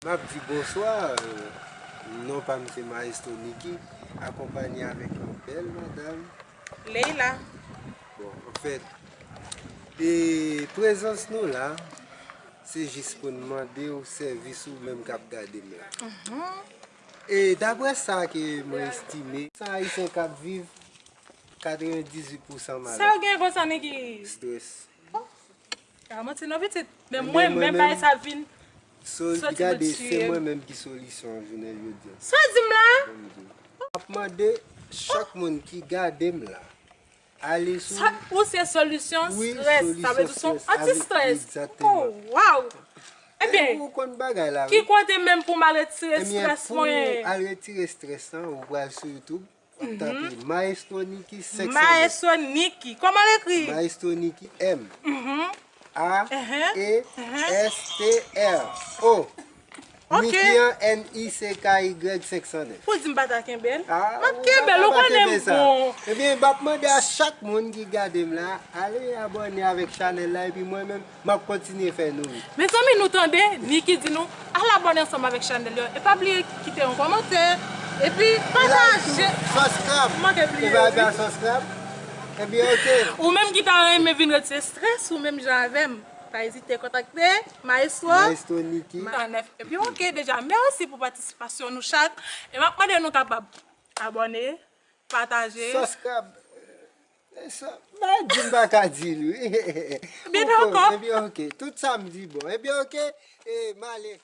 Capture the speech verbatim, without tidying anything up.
M ap di bonswa, euh, non pa m se Maestro Nicky, akonpanye avèk yon bèl madanm. Leila. Bon, anfèt, e prezans nou la, se jis pou n mande w sèvis ou menm k ap gade m la. E daprè sa ke mwen estime, san Ayisyen k ap viv, katrevendizuit pousan malad. Sa yo gen konsa, Nicky? Strès. Oh. A manti non pitit. Men mwen, mwen menm bagay sa vin soti pou tiye m. Gade, se mwen menm ki solisyon jounen jodi a. Sa w di m la? M ap mande chak moun ki gade m la, ale sou... Sa ou se solisyon strès, sa vle di w se yon anti-strès. Egzakteman. Oh, wow! Ebyen, ou konn bagay la, ki kote menm pou m al retire strès mwen? Ebyen, pou al retire strès lan, ou pral sou YouTube, w ap tape Maestro Nicky senk san nèf. Maestro Nicky. Kòman l ekri? Maestro Nicky, M A E S T R O. Nicky an, N I C K Y senk san nèf. Pou di m pa ta kenbe l? M ap kenbe l, ou konnen m bon. Ebyen, m ap mande a chak moun ki gade m la, ale abòne avèk chanèl la, epi mwen menm, m ap kontinye fè nou ri. Mezanmi, nou tande, Nicky di nou, al abòne ansanm avèk chanèl yo. E pa bliye kite yon kòmantè. Epi pataje. Subscribe. Manke bliye. E pa bliye subscribe. Ebyen, oke. Ou menm ki ta renmen vin retire strès ou menm jan avè m, pa ezite kontakte Maestro. Maestro Nicky. Ebyen, oke, deja, mèsi pou patisipasyon nou chak. E m ap mande nou kapab abòne, pataje. Subscribe. E sa, m pa di m pa ka di l, wi. Ebyen, dakò. Ebyen, oke. Tout sa m di bon. Ebyen, oke. E, m ale.